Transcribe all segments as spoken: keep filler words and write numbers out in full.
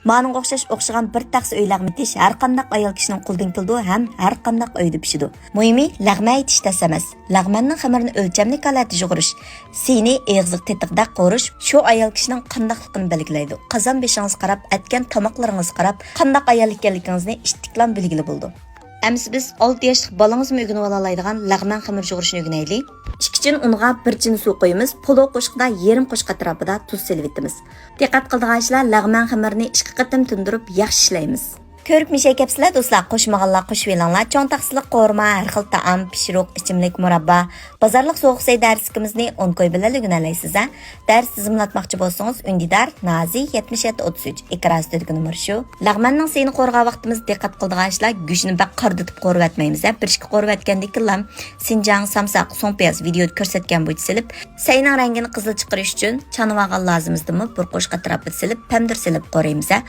مانىڭغا ئوخشاش ئوخشىغان بىر تەخسە ئۆي لەغمىنى ئېتىش ھەر قانداق ئايال كىشىنىڭ قولىدىن كېلىدۇ ھەم ھەر قانداق ئۆيدە پىشىدۇ. مۇھىمى، لەغمەن ئېتىش تەس ئەمەس. لەغمەننىڭ خېمىرىنى ئۆلچەملىك ھالەتتە يۇغۇرۇش، سىينى ئېغىزغا تېتىغۇدەك قورۇش شۇ ئايال كىشىنىڭ قانداقلىقىنى بەلگىلەيدۇ. قازان بېشىڭىزغا قاراپ، ئەتكەن تاماقلىرىڭىزغا قاراپ، قانداق ئايال ئىكەنلىكىڭىزنى ئىتتىكلا بىلگىلى بولىدۇ. ئەمىسە بىز ئالتە ياشلىق بالىڭىزمۇ ئۆگىنىۋالالايدىغان لەغمەن خېمىر يۇغۇرۇشنى ئۆگىنەيلى. ئىككى چىن ئۇنغا بىر چىنە سۇ قۇيىمىز، پولۇ قوشۇقىدا يېرىم قوشۇق ئەتراپىدا تۇز سېلىۋېتىمىز. دىققەت قىلىدىغان ئىشلار، لەغمەن خېمىرىنى ئىككى قېتىم تىندۇرۇپ ياخشى ئىشلەيمىز. كۆرۈپ مىشەي كەپسىلە دوستلار، قوشمىغانلار قوشۇۋېلىڭلار. چوڭ تەخسىلىك قورۇما، ھەر خىل تائام، پىشۇرۇق، ئىچىملىك، مۇراببا. بازارلىق سوغۇق سەي دەرسلىكىمىزنى ئون كوي بىلەن ئۆگىنەلەيسىز ھە. دەرس تىزىملاتماقچى بولسىڭىز، ئۈندىدار، نازى، يەتمىش يەتتە ئوتتۇز ئۈچ، ئېكران ئۈستىدىكى نومۇر شۇ. لەغمەننىڭ سۈيىنى قورۇغان ۋاقتىمىزدا دىققەت قىلىدىغان ئىشلار، گۆشنى بەك قارىدىتىپ قورۇۋەتمەيمىز ھە. بىر ئىككى قورۇۋەتكەندىن كېيىنلا سىنجاڭ، سامساق، سۇڭپىياز ۋىدېودا كۆرسەتكەن بويىچە سېلىپ، سەينىڭ رەڭگىنى قىزىل چىقىرىش ئۈچۈن چانىۋالغان لازىمىزدىمۇ بىر قوشۇق ئەتراپىدا سېلىپ، پەمدىر سېلىپ قورۇيمىز ھە.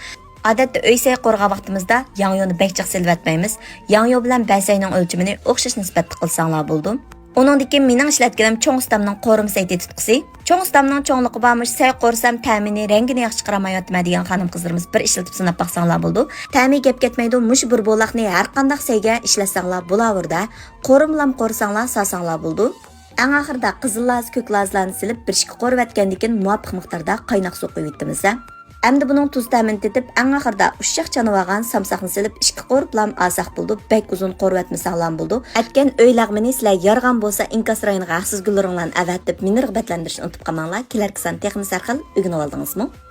ئادەتتە ئۆي سەي قورۇغان ۋاقتىمىزدا ياڭيۇنى بەك جىق سېلىۋەتمەيمىز. ياڭيۇ بىلەن بەسەينىڭ ئۆلچىمىنى ئوخشاش نىسبەتتە قىلساڭلار بولىدۇ. ئۇنىڭدىن كېيىن مېنىڭ ئىشلەتكىنىم چوڭ ئۇستامنىڭ قورۇما سەي تېتىتقۇسى. چوڭ ئۇستامنىڭ چوڭلۇقى بار مۇشۇ سەي قورۇسام تەمىنى، رەڭگىنى ياخشى چىقىرالمايۋاتىمەن دېگەن خانىم قىزلىرىمىز بىر ئىشلىتىپ سىناپ باقساڭلار بولىدۇ. تەمى گەپ كەتمەيدۇ، مۇشۇ بىر بولاقنى ھەر قانداق سەيگە ئىشلەتسەڭلار بولاۋېرىدۇ. قورۇمىلام قورۇساڭلار سالساڭلار بولىدۇ. ئەڭ ئاخىرىدا قىزىل لازا، كۆك لازىلارنى سېلىپ، بىر ئىككى قورۇۋەتكەندىن كېيىن مۇۋاپىق مىقداردا قايناق سۇ قۇيۇۋېتىمىز ھە. ئەمدى بۇنىڭ تۇز تەمىنى تېتىپ، ئەڭ ئاخىرىدا ئۇششاق چانىۋالغان سامساقنى سېلىپ، ئىككى قورۇپلام ئالساق بولىدۇ، بەك ئۇزۇن قورۇۋەتمىسەڭلارمۇ بولىدۇ. ئەتكەن ئۆي لەغمىنى سىلەر يارىغان بولسا ئىنكاس رايونىغا ھەقسىز گۈللىرىڭلارنى ئەۋەتىپ، مېنى رىغبەتلەندۈرۈشنى ئۇنتۇپ قالماڭلار. كېلەركى سان تېخىمۇ سەرخىل، ئۆگىنىۋالدىڭىزمۇ؟